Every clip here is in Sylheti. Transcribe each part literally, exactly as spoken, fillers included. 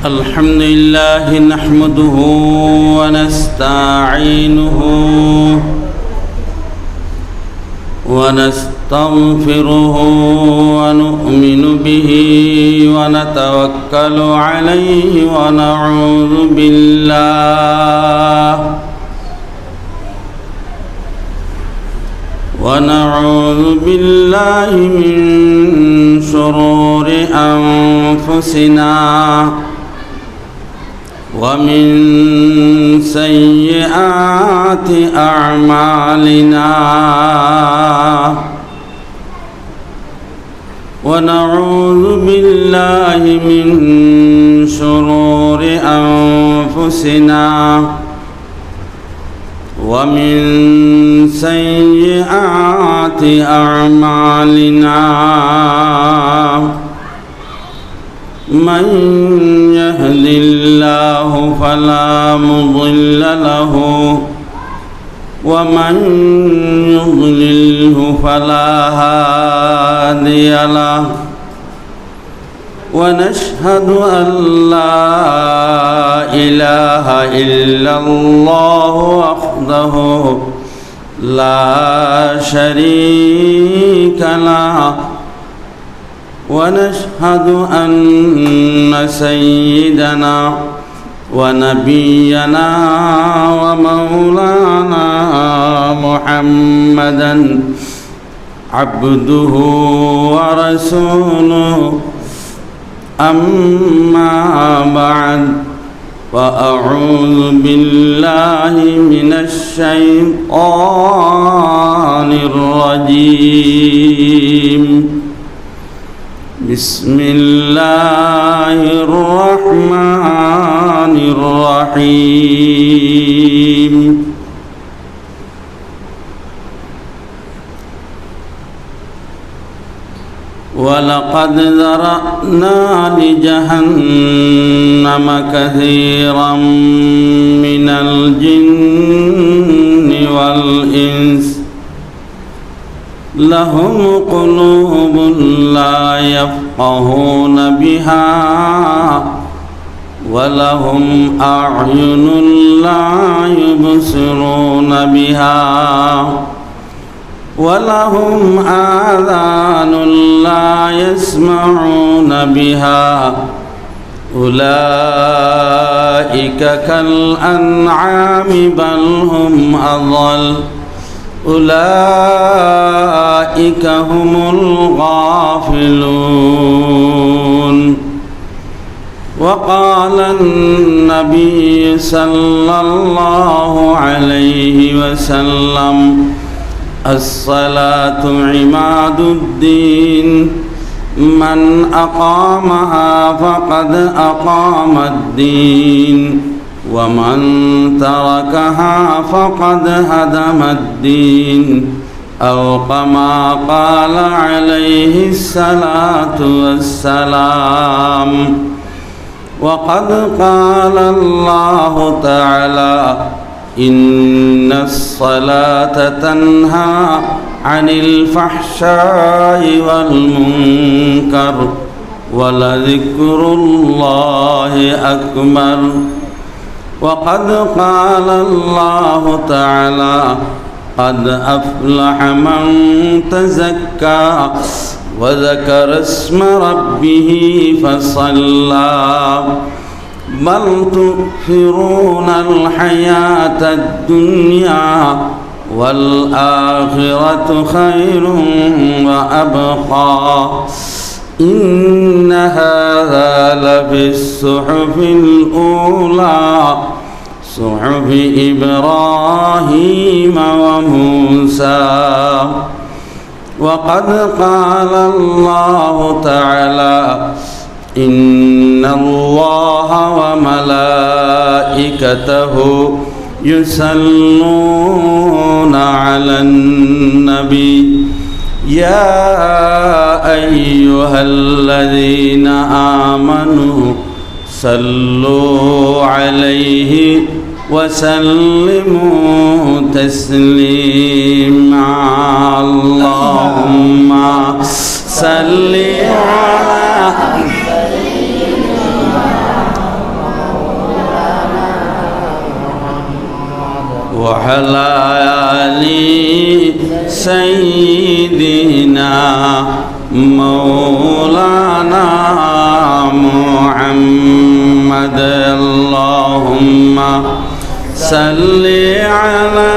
الحمد لله نحمده ونستعينه ونستغفره ونؤمن به ونتوكل عليه ونعوذ بالله ونعوذ بالله من شرور أنفسنا ومن سيئات أعمالنا. ونعوذ بالله من شرور أنفسنا ومن سيئات أعمالنا. من يهد الله فلا مضل له ومن يضلله فلا هادي له. ونشهد أن لا إله إلا الله وحده لا شريك له. ونشهد أن سيدنا ونبينا ومولانا محمدا عبده ورسوله. أما بعد، فأعوذ بالله من الشيطان الرجيم. بسم الله الرحمن الرحيم. ولقد ذرأنا لجهنم كثيرا من الجن والإنس لهم قلوب لا يفقهون بها ولهم أعين لا يبصرون بها ولهم آذان لا يسمعون بها أولئك كالأنعام بل هم أضل أولئك هم الغافلون. وقال النبي صلى الله عليه وسلم: الصلاة عماد الدين، من أقامها فقد أقام الدين، ومن تركها فقد هدم الدين، أو كما قال عليه الصلاة والسلام. وقد قال الله تعالى: إن الصلاة تنهى عن الفحشاء والمنكر ولذكر الله أكبر. وقد قال الله تعالى: قد أفلح من تزكى وذكر اسم ربه فصلى. بل تؤثرون الحياة الدنيا والآخرة خير وأبقى. إن هذا لفي الصحف الأولى صحف إبراهيم وموسى. وقد قال الله تعالى: إن الله وملائكته يصلون على النبي، يا أيها الذين آمنوا صلوا عليه وسلموا تسليما. اللهم صل على آل سيدنا مولانا محمد. اللهم صل على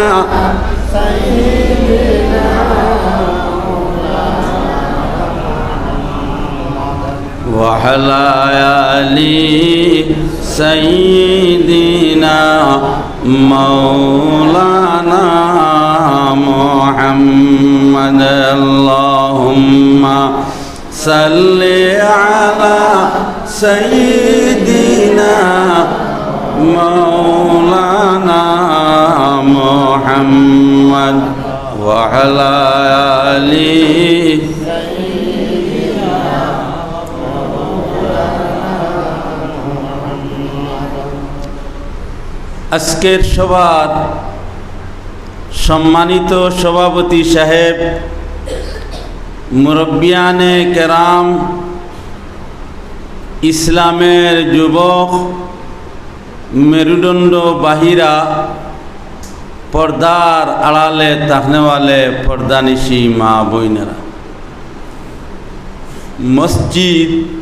وعلى آل سيدنا مولانا محمد. اللهم صل على سيدنا مولانا محمد وعلى آل আজকের সভার সম্মানিত সভাপতি সাহেব, মুরব্বিয়ানে কেরাম, ইসলামের যুবক, মেরুদণ্ড বাহিরা, পর্দার আড়ালে থাকনেওয়ালে পর্দানিশি মা বইনেরা, মসজিদ,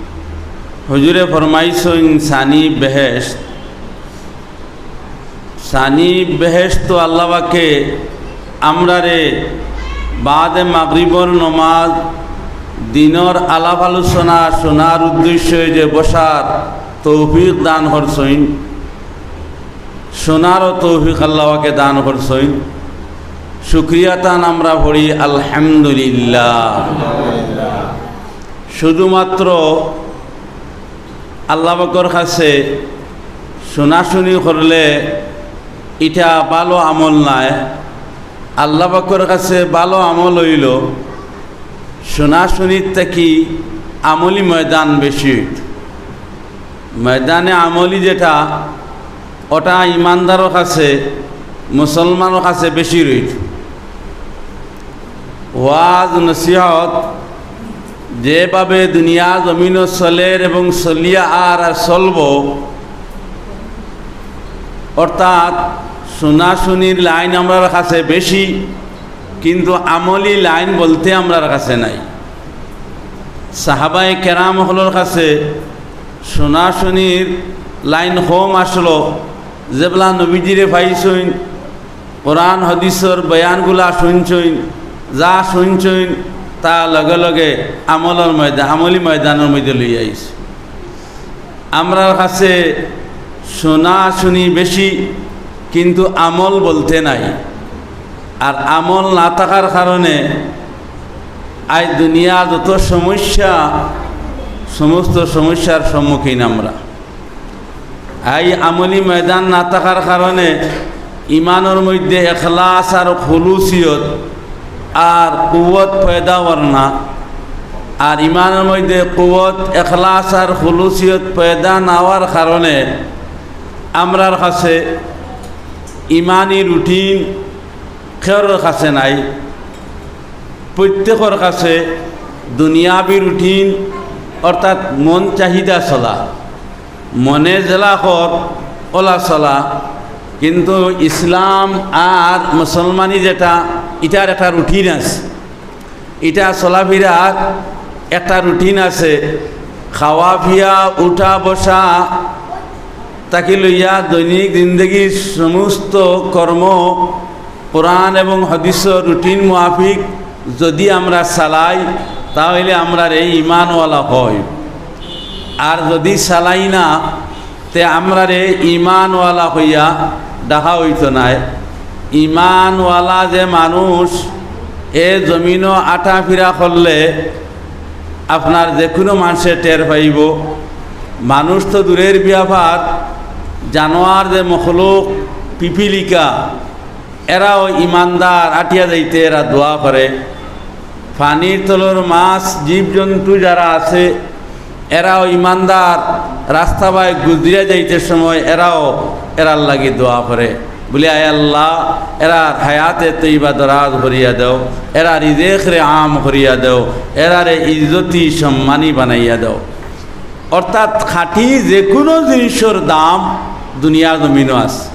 হুজুরে ফরমাইছইন সানি বেহেশত। সানি বেহেশত আল্লাহ পাকে আমরারে বাদে মাগরিবর নমাজ, দিনর আলাপ আলোচনা শোনার উদ্দেশ্যে যে বসার তৌফিক দান করছইন, শোনারও তৌফিক আল্লাহ পাকে দান করছইন। শুকরিয়া তান আমরা পড়ি আলহামদুলিল্লাহ। শুধুমাত্র আল্লাহ পাকর কাছে শোনাশুনি করলে ইটা ভালো আমল নায়। আল্লাহ পাকর কাছে ভালো আমল অইলো শোনাশুনির থাকি আমলি ময়দান বেশি অইতো। ময়দানে আমলি যেটা, ওটা ইমানদারর কাছে, মুসলমানর কাছে বেশি রইতো। ওয়াজ নসিহত যেভাবে দুনিয়া জমিনো চলের এবং চলিয়া আর, আর চলবো, অর্থাৎ শোনাশুনির লাইন আমরার কাছে বেশি, কিন্তু আমলি লাইন বলতে আমরার কাছে নাই। সাহাবায়ে কেরাম অকলর কাছে শোনাশুনির লাইন কম আসলো। যেবলা নবীজিরে পাইছইন, কোরআন হাদিসর বয়ানগুলা শুনছইন, যা শুনছইন, তা লগে লগে আমলর ময়দান, আমলি ময়দানর মধ্যে লইয়া আইছইন। আমরার কাছে শোনাশুনি বেশি, কিন্তু আমল বলতে নাই। আর আমল না থাকার কারণে আজ দুনিয়ার যত সমস্যা, সমস্ত সমস্যার সম্মুখীন আমরা। এই আমলি ময়দান না থাকার কারণে ইমানর মধ্যে এখলাস আর খুলুসিয়ত আর কুওয়ত পয়দা অর না। আর ইমানর মধ্যে কুওয়ত, এখলাস আর খুলুসিয়ত পয়দা না অওয়ার কারণে আমরার কাছে ইমানি রুটিন কেউর কাছে নাই। প্রত্যেকর কাছে দুনিয়াবি রুটিন, অর্থাৎ মন চাহিদা চলা, মনে যেলা কর ওলা চলা। কিন্তু ইসলাম আর মুসলমানি যেটা, ইটার একটা রুটিন আছে, ইটা চলাফিরার একটা রুটিন আছে। খাওয়া ফিয়া, উঠা বসা থাকি লইয়া দৈনিক জিন্দেগির সমস্ত কর্ম কোরআন এবং হাদিসর রুটিন মুআফিক যদি আমরা চালাই, তাহলে আমরারে ইমানওয়ালা কয়। আর যদি চালাই না, তে আমরারে ইমানওয়ালা কইয়া ডাকা অইতো নায়। ইমানওয়ালা যে মানুষ, এ জমিনো আটাফিরা করলে আপনার যে কুনু মানষে টের পাইবো। মানুষ তো দূরের ব্যাপার, জানোয়ার যে মখলুক, পিপিলিকা, এরাও ইমানদার, আটিয়া যাইতে এরা দোয়া করে। পানির তলর মাছ, জীবজন্তু যারা আছে, এরাও ইমানদার, রাস্তা বায় গুজরিয়া যাইতে সময় এরাও এরার লাগি দোয়া করে, বলে, "আয় আল্লাহ, এরার হায়াতে তৈবা দরাজ করিয়া দেও, এরার রিজেকরে আম করিয়া দেও, এরারে ইজ্জতি সম্মানী বানাইয়া দেও।" অর্থাৎ খাঁটি যে কুনু জিনিসর দাম দুনিয়ার জমিনো আছে।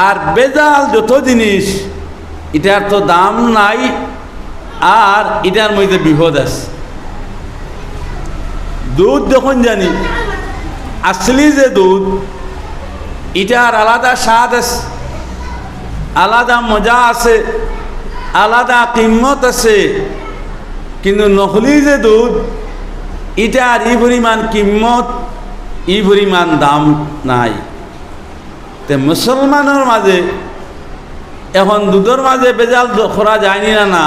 আর ভেজাল যত জিনিস, ইটার তো দাম নাই, আর ইটার মধ্যে বিপদ আছে। দুধ যখন জানি, আসলি যে দুধ, ইটার আলাদা স্বাদ আছে, আলাদা মজা আছে, আলাদা কিম্মত আছে। কিন্তু নকলি যে দুধ, ইটার ই পরিমাণ কিম্মত, ই পরিমাণ দাম নাই। তে মুসলমানর মাঝে এখন দুধর মাঝে ভেজাল দ-, করা যায়নি না? না,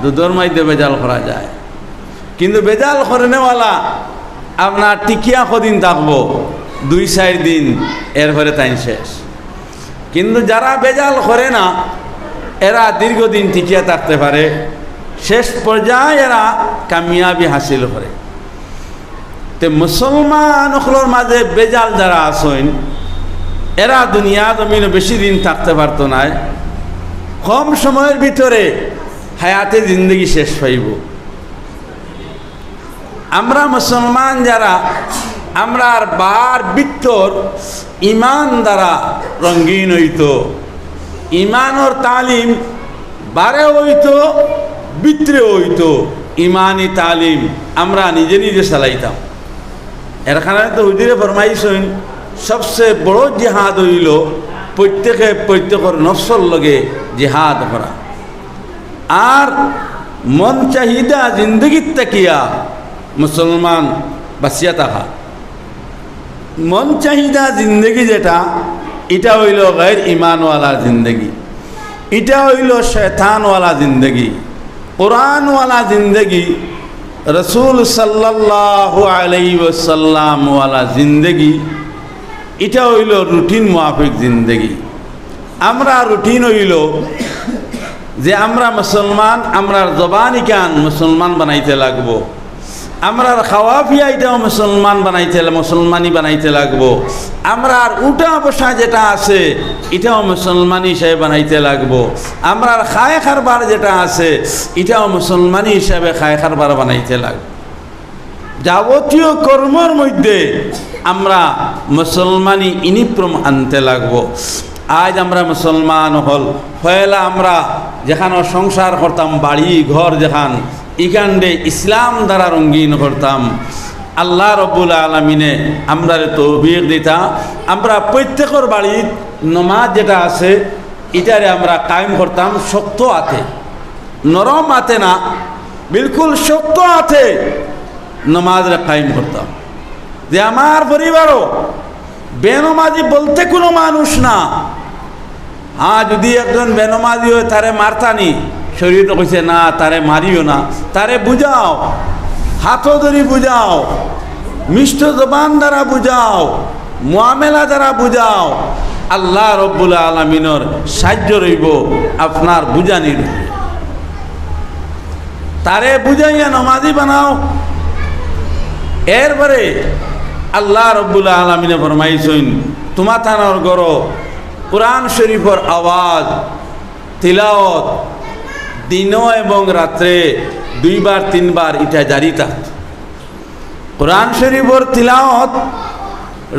দুধর মাঝে ভেজাল করা যায়, কিন্তু ভেজাল করেনেওয়ালা আপনার টিকিয়া কদিন থাকবো? দুই চাইর দিন, এরপরে তাইন শেষ। কিন্তু যারা ভেজাল করে না, এরা দীর্ঘদিন টিকিয়া থাকতে পারে, শেষ পর্যায়ে এরা কামিয়াবি হাসিল করে। তে মুসলমান অকলর মাঝে ভেজাল যারা আছইন, এরা দুনিয়া জমিনো বেশি দিন থাকতে পারতো নায়, কম সময়র ভিতরে হায়াতে জিন্দেগি শেষ পাইবো। আমরা মুসলমান যারা, আমরার বার ভিতর ইমান দ্বারা রঙিন অইতো, ইমানর তালিম বারে অইতো, ভিতরে অইতো, ইমানি তালিম আমরা নিজে নিজে চালাইতাম। এর কারণে তো হুজুরে ফরমাইছইন, সবচেয়ে বড় জিহাদ অইলো প্রত্যেকে প্রত্যেকর নফসর লগে জিহাদ করা। আর মন চাহিদা জিন্দেগিত থাকিয়া মুসলমান বাঁচিয়া থাকা। মন চাহিদা জিন্দেগি যেটা, ইটা অইলো গাইর ইমানওয়ালা জিন্দেগি, ইটা অইলো শয়তানওয়ালা জিন্দেগি। কোরআনওয়ালা জিন্দেগি, রসুল সাল্লাল্লাহু আলাইহি ওয়াসাল্লামওয়ালা জিন্দেগি, ইটা অইলো রুটিন মুয়াফিক জিন্দেগি। আমরা রুটিন অইলো যে আমরা মুসলমান, আমরার জবান ইখান মুসলমান বানাইতে লাগবো, আমরার খাওয়া ফিয়া ইটাও মুসলমান বানাইতে, মুসলমানি বানাইতে লাগবো, আমরার উঠা বসা যেটা আছে ইটাও মুসলমানি হিসাবে বানাইতে লাগবো, আমরার খায় কারবার যেটা আছে ইটাও মুসলমানি হিসাবে খায় কারবার বানাইতে লাগবো। যাবতীয় কর্মর মধ্যে আমরা মুসলমানি ইউনিফর্ম আনতে লাগবো। আইজ আমরা মুসলমান অকল, পয়লা আমরা যেখানো সংসার করতাম, বাড়ি ঘর যেখান, ইখানরে ইসলাম দ্বারা রঙিন করতাম। আল্লাহ রব্বুল আলামিনে আমরারে তৌফিক দিতা, আমরা প্রত্যেকর বাড়িত নমাজ যেটা আছে, ইটারে আমরা কায়েম করতাম শক্ত আতে, নরম আতে না, বিলকুল শক্ত আতে নমাজরে কায়েম করতাম। যে আমার পরিবারও বেনমাজি বলতে কোনো মানুষ না। হ্যাঁ, যদি একজন বেনমাজি অয়, তারে মারতানি, শরীয়তে কইছে না, তারে মারিও না, তারে বুঝাও, হাতো ধরি বুঝাও, মিষ্ট জবান দ্বারা বুঝাও, মুআমেলা দ্বারা বুঝাও। আল্লাহ রব্বুল আলামিনর সাহায্য রইবো আপনার বুঝানির উপরে। তারে বুঝাইয়া নমাজি বানাও। এরপরে আল্লাহ রব্বুল আলামিনে ফরমাইছইন, তুমাতানর ঘরো কোরআন শরীফর আওয়াজ, তিলাওয়াত দিনো এবং রাত্রে দুইবার তিনবার ইটা জারি থাকতো। কোরআন শরীফর তিলাওয়াত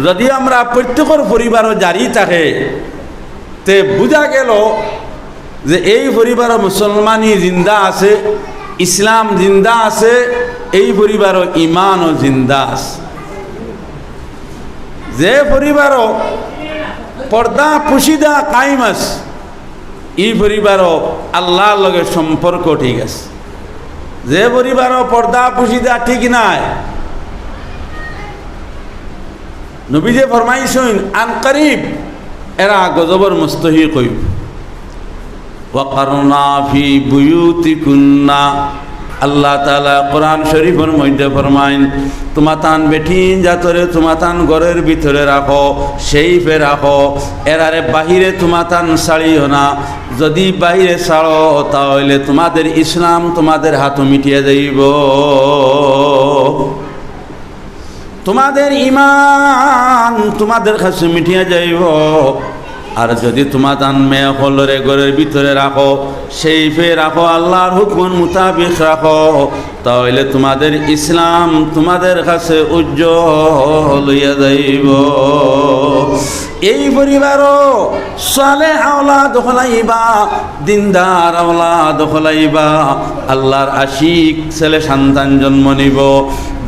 যদি আমরা প্রত্যেকর পরিবারো জারি থাকে, তে বুঝা গেল যে এই পরিবারো মুসলমানি জিন্দা আছে, ইসলাম জিন্দা আছে, এই পরিবারো ইমানও জিন্দা আছে। যে পরিবারো পর্দা পুশিদা কায়েম আছে, ই পরিবারো আল্লাহর লগে সম্পর্ক ঠিক আছে। যে পরিবারো পর্দা পুশিদা ঠিক নাই, নবীজি ফরমাইছইন, আনকারিব এরা গজবর মুস্তাহিক অইবো। ওয়াকারনা ফি বুয়ুতিকুন্না, আল্লাহ তাআলা কোরআন শরীফর মধ্যে ফরমাইন, তুমাতান বেটিন জাতরে তুমাতান ঘরর ভিতরে রাখো, সেইফে রাখো, এরারে বাহিরে তুমাতান ছাড়িও না। যদি বাহিরে ছাড়ো, তাহলে তুমাদের ইসলাম তুমাদের হাতো মিটিয়া যাইবো। তুমাদের ইমান তুমাদের কাছে মিটিয়া যাইবো। আর যদি তুমাতান মেয়ে অকলরে ঘরর ভিতরে রাখো, সেইফে রাখো, আল্লাহর হুকুম মুতাবিক রাখো, তাহলে তুমাদের ইসলাম তুমাদের কাছে উজ্জ্বল অইয়া যাইবো। এই পরিবারও সালেহ আওলাদ হলাইবা, দিনদার আওলাদ হলাইবা, আল্লাহর আশিক ছেলে সন্তান জন্ম নিব,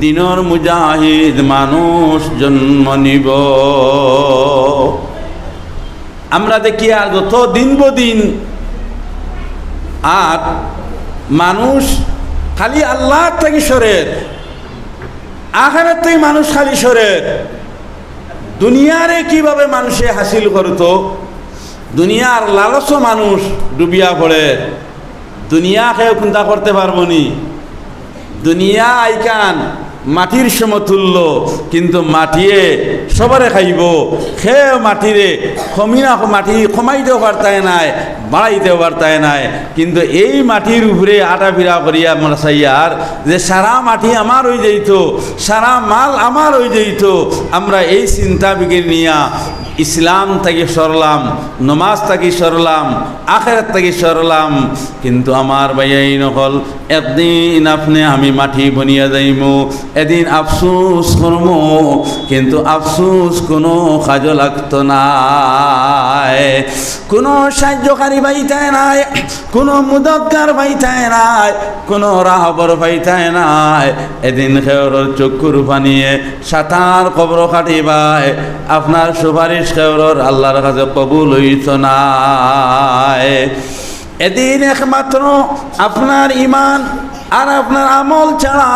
দিনর মুজাহিদ মানুষ জন্ম নিব। আমরা দেখি আর যত দিন বদিন আর মানুষ খালি আল্লাহ থাকি সরের, আখেরাত থাকি মানুষ খালি সরের। দুনিয়ারে কিভাবে মানুষে হাসিল করতো, দুনিয়ার লালচও মানুষ ডুবিয়া পড়ে। দুনিয়া কেউ চিন্তা করতে পারবো নি? দুনিয়া আইকান মাটির সমতুল্য, কিন্তু মাটিয়ে সবারে খাইব। কেউ মাটিরে কমি না, মাটি কমাইতেও পারতায় নায়, বাড়াইতেও পারতায় নায়। কিন্তু এই মাটির উপরে আটাফিরা করিয়া আমরা চাইয়ার যে সারা মাটি আমার অই যাইতো, সারা মাল আমার অই যাইতো। আমরা এই চিন্তা ফিকির নিয়া ইসলাম থাকি সরলাম, নমাজ থাকি সরলাম, আখেরাত থাকি সরলাম। কিন্তু আমার ভাইয়াইন অকল, একদিন আপনে আমি মাটি বনিয়া যাইমু, এদিন আফসোস করমু, কিন্তু আফসোস কুনু কাজো লাগতো নায়। কুনু সাহায্যকারী পাইতায় নায়, কুনু মদতগার পাইতায় নায়, কুনু রাহবর পাইতায় নায়। এদিন কেউরর চক্ষুর পানিয়ে সাতার কবর কাটিবায়, আপনার সুপারিশ কেউরর আল্লাহর কাছে কবুল অইতো নায়। এদিন একমাত্র আপনার ইমান আর আপনার আমল ছাড়া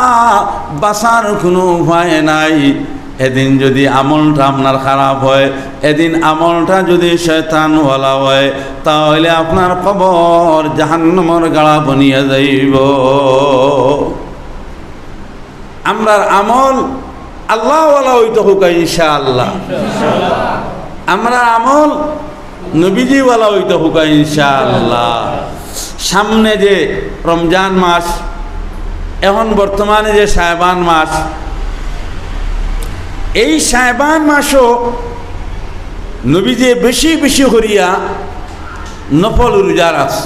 বাঁচার কুনু উপায় নাই। এদিন যদি আমলটা আপনার খারাপ হয়, এদিন আমলটা যদি শয়তানওয়ালা হয়, তাহলে আপনার কবর জাহান্নামর গাড়া বনিয়া যাইব। আমরার আমল আল্লাহওয়ালা অইতো হউকা ইনশাআল্লাহ। আমরার আমল নবীজিওয়ালা অইতো হউকা ইনশাআল্লাহ। সামনে যে রমজান মাস, এখন বর্তমানে যে শাবান মাস, এই শাবান মাসও নবীজি বেশি বেশি করিয়া নফল রোজা রাখছে।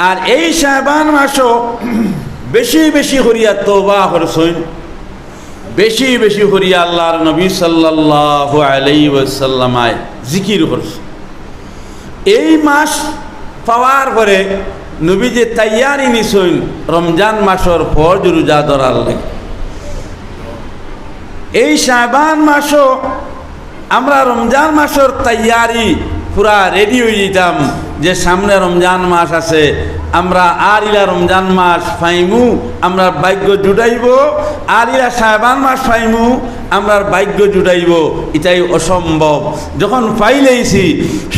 আর এই শাবান মাসও বেশি বেশি করিয়া তওবা করছইন, বেশি বেশি করিয়া আল্লাহর নবী সাল্লাল্লাহু আলাইহি ওয়াসাল্লামায় জিকির করছইন। এই মাস পাওয়ার পরে নবীজি তৈয়ারি নিছইন রমজান মাসর ফরজ রোজা ধরার লাগি। এই শাবান মাসও আমরা রমজান মাসর তৈয়ারি পুরা রেডি অই যাইতাম যে সামনে রমজান মাস আছে, আমরা আর ইলা রমজান মাস পাইমু, আমরার ভাগ্য জুটাইব, আর ইলা শাবান মাস পাইমু, আমরার ভাগ্য জুটাইব। ইটাই অসম্ভব। যখন পাইলাইছি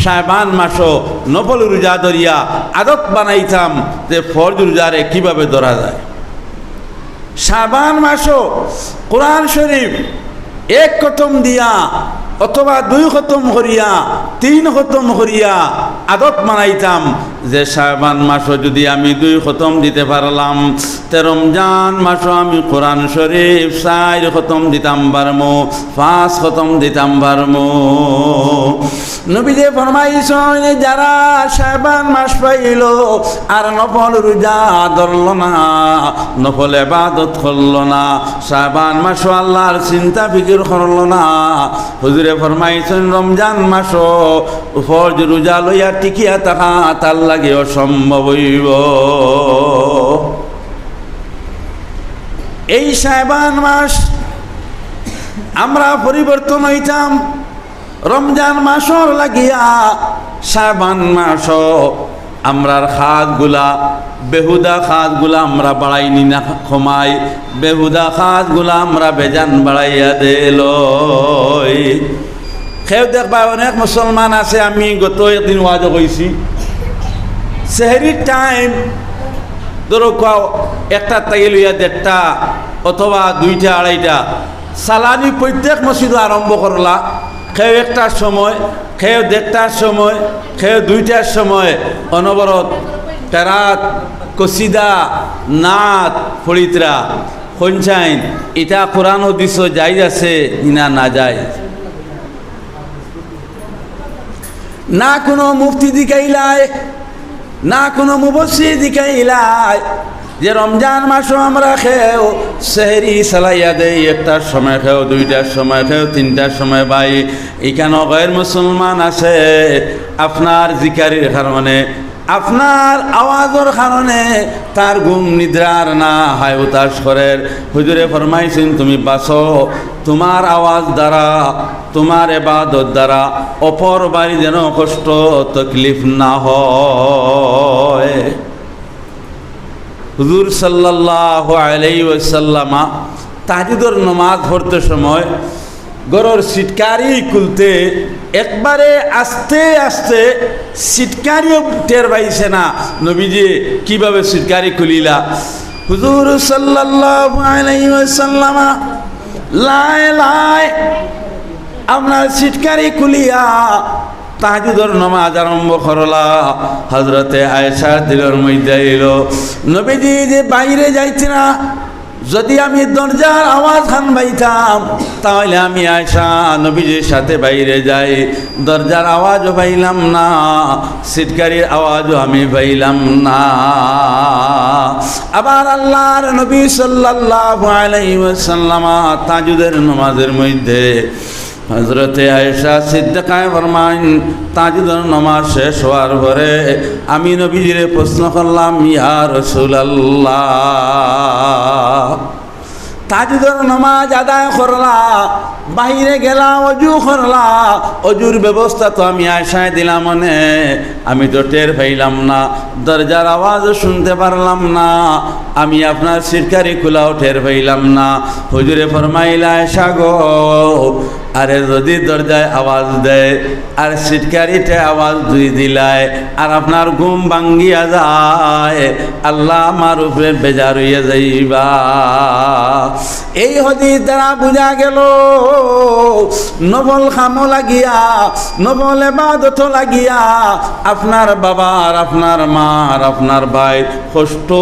শাবান মাসও নফল রোজা ধরিয়া আদত বানাইতাম যে ফরজ রোজারে কিভাবে ধরা যায়। শাবান মাসও কোরআন শরীফ এক খতম দিয়া অথবা দুই খতম করিয়া, তিন খতম করিয়া আদত বানাইতাম যে শাবান মাসও যদি আমি দুই খতম দিতে পারলাম, তে রমজান মাসও আমি কোরআন শরীফ চাইর খতম দিতাম পারমু, পাঁচ খতম দিতাম পারমু। নবীজি ফরমাইছইন, যারা শাবান মাস পাইল আর নফল রোজা ধরল না, নফল ইবাদত করল না, শাবান মাসও আল্লাহর চিন্তা ফিকির করল না, হুজুরে ফরমাইছইন, রমজান মাসও ফরজ রোজা লইয়া টিকিয়া থাকা তার লাগি অসম্ভব অইব। এই শাবান মাস আমরা পরিবর্তন অইতাম, রমজান মাসর লাগিয়া শাবান মাসও আমরার খাতগুলা, বেহুদা খাতগুলা আমরা বাড়াইনি না কমাই, বেহুদা খাতগুলা আমরা বেজান বাড়াইয়া দেলই। কেউ দেখবা, অনেক মুসলমান আছে, আমি গত একদিন ওয়াজও কইছি, সেহরির টাইম ধরো কও একটা থাকি লইয়া দেড়টা অথবা দুইটা আড়াইটা, চালানি প্রত্যেক মসজিদো আরম্ভ করলা, কেউ একটার সময়, কেউ দেড়টার সময়, কেউ দুইটার সময় অনবরত কেরাত, কসিদা, নাত পড়িতরা। কইনচাইন, ইটা কোরআন হাদিসো জায়েজ আছে নি না নাজায়েজ? না কুনু মুফতি দেখাইলায়, না কুনু মুফাসসির দেখাইলায়, যে রমজান মাসো আমরা কেউ সেহরি চালাইয়া দেই, একটার সময় কেউ, দুইটার সময় কেউ, তিনটার সময়। ভাই, ইখানো গের মুসলমান আছে, আপনার জিকারির কারণে, আপনার আওয়াজর কারণে তার ঘুম নিদ্রার না, হায় উতাস করের। হুজুরে ফরমাইছইন, "তুমি বাঁচো, তুমার আওয়াজ দ্বারা, তুমার এবাদত দ্বারা অপর বাড়ি যেন কষ্ট তকলিফ না হয়।" হুজুর সাল্লাল্লাহু আলাইহি ওয়াসাল্লামা তাহাজ্জুদর নমাজ পড়তে সময় ঘরর সিটকারি খুলতে একবারে আস্তে আস্তে, সিটকারিও টের পাইছে না নবীজি কিভাবে সিটকারি খুলিলা। হুজুর সাল্লাল্লাহু আলাইহি ওয়াসাল্লামা লায় লায় আপনার সিটকারি খুলিয়া তাহাজ্জুদর নমাজ আরম্ভ করলা। হযরতে আয়েশার দিলর মধ্যে আইলো, নবীজি যে বাইরে যাইতরা, যদি আমি দরজার আওয়াজ খান পাইতাম, তাহলে আমি আয়েশা নবীজির সাথে বাইরে যাই। দরজার আওয়াজও পাইলাম না, সিটকারির আওয়াজও আমি পাইলাম না। আবার আল্লাহর নবী সাল্লাল্লাহু আলাইহি ওয়াসাল্লাম তাহাজ্জুদের নমাজের মধ্যে হযরতে আয়েশা সিদ্দিকায় ফরমাইন, তাহাজ্জুদের নমাজ শেষ হওয়ার পরে আমি নবীজিরে প্রশ্ন করলাম, "ইয়া রাসূলুল্লাহ, তাহাজ্জুদের নমাজ আদায় করলা, বাইরে গেলা, অজু করলা, অজুর ব্যবস্থা তো আমি আয়েশায় দিলাম অনে, আমি তো টের পাইলাম না, দরজার আওয়াজও শুনতে পারলাম না, আমি আপনার সিটকারি খুলাও টের পাইলাম না।" হুজুরে ফরমাইলা, "আয়েশা গো, আরে যদি দরজায় আওয়াজ দেয় আর সিটকারিতে আওয়াজ দুই দিলায় আর আপনার ঘুম ভাঙ্গিয়া যায়, আল্লাহ আমার উপরে বেজার হইয়া যাইবা।" এই হাদিস দ্বারা বুঝা গেল, নফল কামো লাগিয়া, নফল এবাদতো লাগিয়া আপনার বাবার, আপনার মার, আপনার ভাইর কষ্ট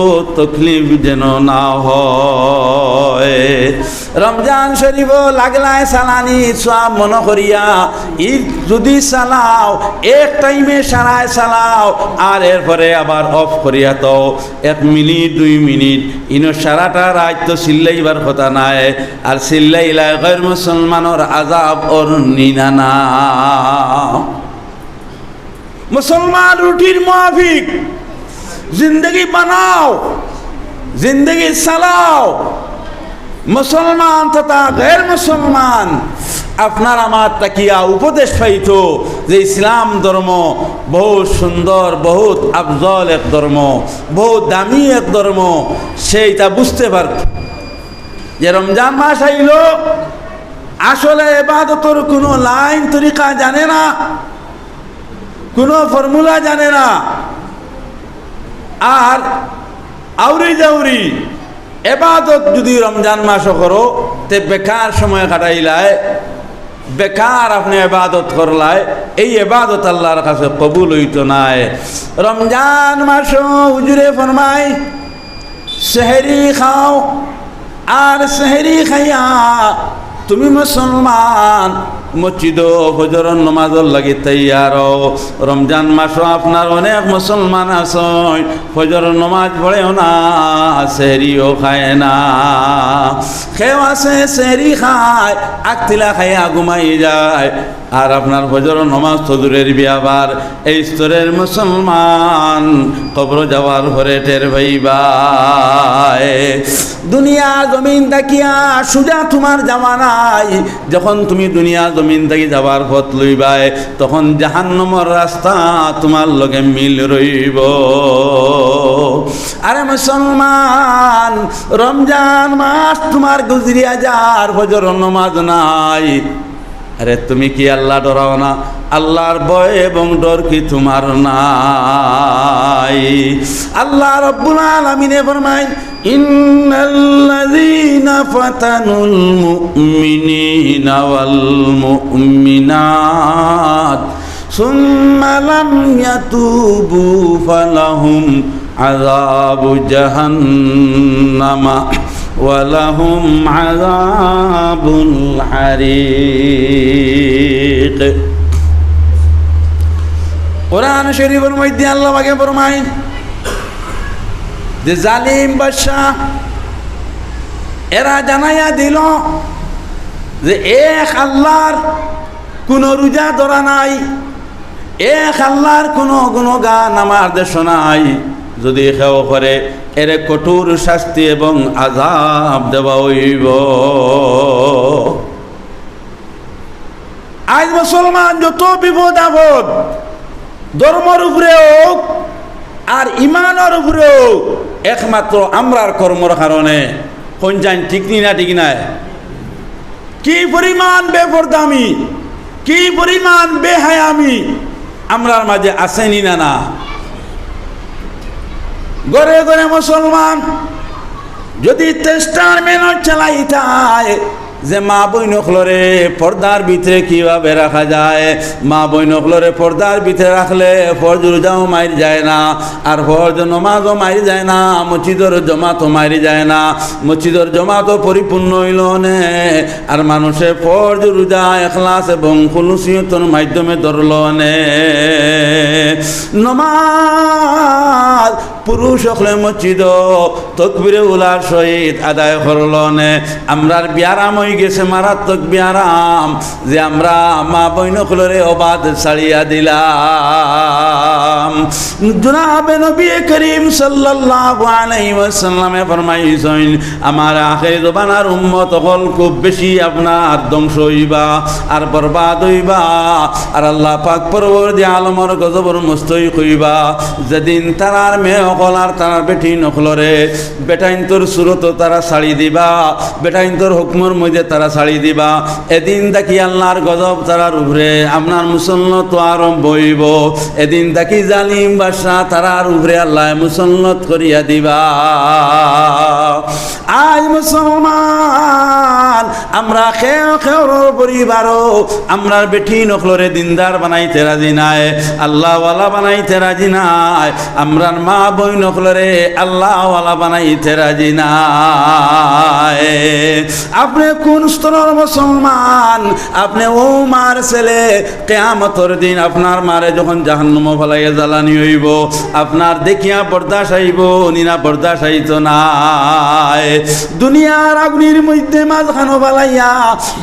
তকলিফ যেন না হয়। রমজান শরীফো লাগলায় চালানি সওয়াব মনো করিয়া, ইদ যদি চালাও, এক টাইমে সারায় চালাও, আর এরপরে আবার অফ করিয়া তো এক মিনিট, দুই মিনিট, ইনো সারাটা রাইত তো চিল্লাইবার কথা নায়। আর চিল্লাইলায় গের মুসলমানর আযাব অর নিনা না। মুসলমান রুটিন মাফিক জিন্দেগি বানাও, জিন্দেগি চালাও। মুসলমান তথা গের মুসলমান আপনার আমার থাকিয়া উপদেশ পাইতো যে ইসলাম ধর্ম বহুত সুন্দর, বহুত আফজল এক ধর্ম, বহুত দামি এক ধর্ম, সে ইটা বুঝতে পারত যে রমজান মাস আইলো, আসলে এবাদতর কোনো লাইন তরিকা জানে না, কোনো ফর্মুলা জানে না। আর আউরি জাউরি এবাদত যদি রমজান মাসো করো, তে বেকার সময় কাটাইলায়, বেকার আপনে এবাদত করলায়, এই এবাদত আল্লাহর কাছে কবুল হইতো নায়। রমজান মাসো হুজুরে ফরমায়, সেহরি খাও, আর সেহরি খাইয়া তুমি মুসলমান মসজিদো ফজরর নমাজর লাগি তৈয়ার হও। রমজান মাসো আপনার অনেক মুসলমান আছইন, ফজরর নমাজ পড়েও না, সেহরিও খায় না। কেউ আছে সেহরি খায়, আগতিলা খাইয়া ঘুমাই যায়, আর আপনার ফজরর নমাজ তো দূরের ব্যাপার, এই স্তরের মুসলমান কবরো যাওয়ার পরে টের পাইবায়। দুনিয়া জমিন থাকিয়া সুজা তুমার যাওয়া নাই। যখন তুমি দুনিয়া জমিন থাকি যাওয়ার পথ লইবায়, তখন জাহান্নামর রাস্তা তুমার লগে মিল রইবো। আরে মুসলমান, রমজান মাস তুমার গুজরিয়া যার, ফজর নমাজ নাই। আরে তুমি কি আল্লাহ ডরাও না? আল্লাহর ভয় এবং ডর কি তুমার নাই? আল্লাহ রাব্বুল আলামিনে ফরমাইন, "ইন্নাল্লাযীনা ফাতানুল মুমিনিনা ওয়াল মুমিনাত সুম্মা লাম ইয়াতুবু ফালাহুম আযাবু জাহান্নামা ওয়া লাহুম আযাবুল হারিক।" কোরআন শরীফর মধ্যে আল্লাহ পাকে ফরমাইন, যে জালিম বাদশা, এরা জানাইয়া দিল যে এক আল্লাহর কোনো রোজা ধরা নাই, এক আল্লাহর কোনো গুণগান আমার দেশ নাই। যদি কেউ করে, এরে কঠোর শাস্তি এবং আযাব দেওয়া অইবো। আইজ মুসলমান যত বিপদ আপদ, ধর্মর উপরে অউক আর ইমানর উপরে অউক, একমাত্র আমরার কর্মর কারণে। কইন চাইন, ঠিক নি না ঠিক নায়? কি পরিমাণ বেপর্দামি, কি পরিমাণ বেহায়ামি আমরার মাঝে আছে নি না? না, ঘরে ঘরে মুসলমান যদি চেষ্টার মেহনত চালাইতায় যে মা বইন অকলরে পর্দার ভিতরে কিভাবে রাখা যায়, মা বইন অকলরে পর্দার ভিতরে রাখলে ফরজ রোজাও মাইর যায় না, আর ফরজ নমাজও মাইর যায় না, মসজিদর জমাতও মাইর যায় না, মসজিদর জমাতও পরিপূর্ণ অইলো নে, আর মানুষে ফরজ রোজা এখলাস এবং খুলুসিয়তর মাধ্যমে ধরলো নে। নমাজ পুরুষ অকলে মসজিদো তকবিরে উলার সহিত আদায় করলো নে। আমরার বিয়ারাম অইগেছে মারাত্মক বিয়ারাম, যে আমরা মা বইন অকলরে অবাদ ছাড়িয়া দিলাম। জনাবে নবী করিম সাল্লাল্লাহু আলাইহি ওয়াসাল্লামে ফরমাইছইন, আমার আখেরি জমানার উম্মত অকল খুব বেশি আপনার ধ্বংস অইবা আর বরবাদ অইবা, আর আল্লাহ পাক পরবর্তী আলমর গজবর মুস্তহিক অইবা। যেদিন তারার মেয়ে অকল আর তারার বেটিন অকলরে বেটাইন্তর সুরত তারা ছাড়ি দিবা, বেটাইন্তর হুকুমর মধ্যে তারা ছাড়ি দিবা, এদিন থাকি আল্লাহর গজব তারার উপরে আপনার মুসল্লত আরম্ভ অইবো। এদিন থাকি জালিম বাদশা তারার উপরে আল্লাহ মুসল্লত করিয়া দিবা। আইজ মুসলমান, আমরা কেউ কেউর পরিবারও আমরার বেটিন অকলরে দিনদার বানাইতে রাজি নায়, আল্লাহওয়ালা বানাইতে রাজি নায়, আমরার মা বইন অকলরে আল্লাহওয়ালা বানাইতে রাজি নায়। আপনে কোন স্তরর মুসলমান? আপনে অউ মার ছেলে, কিয়ামতর দিন আপনার মারে যখন জাহান্নামো ফালাইয়া জ্বালানি অইবো, আপনার দেখিয়া বরদাস্ত আইবো নি না? বরদাস্ত আইতো নায়। দুনিয়ার আগুনির মধ্যে মাঝখানো ফালাইয়া